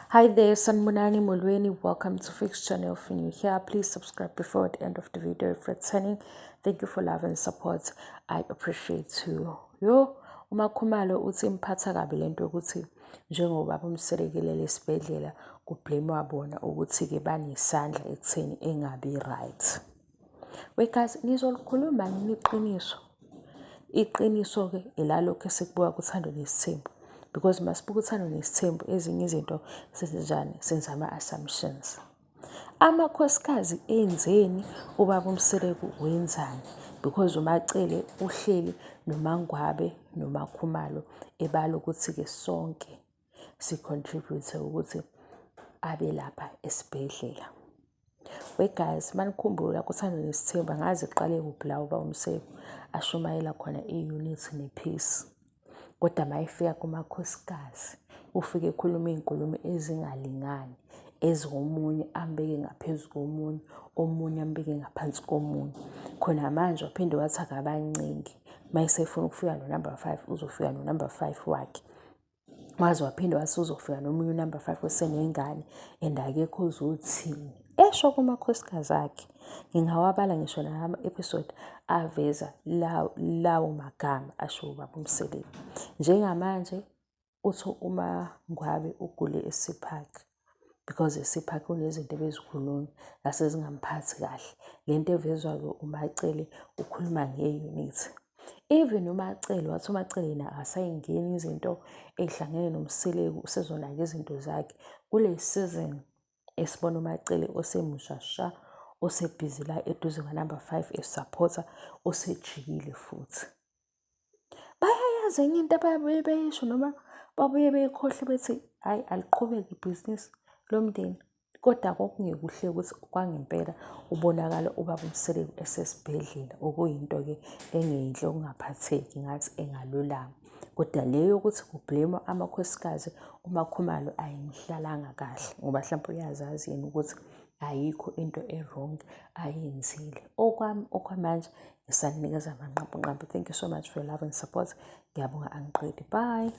Hi there, Sanibonani Molweni. Welcome to Fix Channel. If you're new here, please subscribe before the end of the video. If returning, thank you for love and support. I appreciate you. Yo, uMakhumalo uthi imphatha kabi lento yokuthi njengoba umselekelele esibhedlela ku-blame bona ukuthi-ke banesandla ekutheni engabi right. We guys, nizolikhuluma nini iqiniso? Iqiniso-ke ilalokhu esikubuka kuThando Nesithembu because masibuka uThando Nesithembu ezinye izinto senzenjani? Senza ama-assumptions. Amakhosikazi enzeni? Ubaba uMseleku wenzani? Because uMaCele uhleli noMaNgwabe noMaKhumalo ebala ukuthi-ke sonke si-contribute ukuthi abe lapha esibhedlela. We guys, manikhumbula kuThando Nesithembu angazi kuqale kuphi la ubaba uMseleku ashumayela khona i-unity ne-peace. Kodwa mayefika kumakhosikazi ufike ekhuluma iy'nkulumo ezingalingani ezomunye ambeke ngaphezu komunye, omunye ambeke ngaphansi komunye. Khona manje waphinde wathi akabancengi mayesefuna ukufika no-number 5 uzofika no-number 5 wakhe. Waze waphinde wathi uzofika nomunye u-number 5 osenengane and akekho ozothini. Esho kumakhosikazi akhe. Ngingawabala ngisho nama-episode aveza lawo magama asho ubaba uMseleku. Njengamanje uthi uMaNgwabe ugule e-C Park because e-C Park kunezinto ebezikhulunywa nasezingamphathi kahle. Lento evezwa-ke uMaCele ukhuluma nge-unity. Even uMaCele wathi uMaCele yena akasayingeni izinto ey'hlangene noMseleku usezonaka izinto zakhe. Kule season esibona uMaCele osemusha sha osebhizi la eduze kwa-number 5 e-support-a osejikile futhi. Bayayazi enye into ababuye beyisho noma babuye beyikhohlwe bethi hhayi aliqhubeke ibhizinisi lomndeni. Kodwa kwakungekuhle ukuthi kwangempela ubonakala ubaba uMseleku esesibhedlela okuyinto-ke engeyinhle okungaphatheki ngathi engalulama. Kodwa le yokuthi ku-blame-wa amakhosikazi uMakhumalo ayimhlalanga kahle ngoba hlampe uyazazi yena ukuthi ayikho into e-wrong ayenzile. Okwami okwamanje ngisaninikeza amanqampunqampu. Thank you so much for your love and support. Ngiyabonga angiqedi. Bye.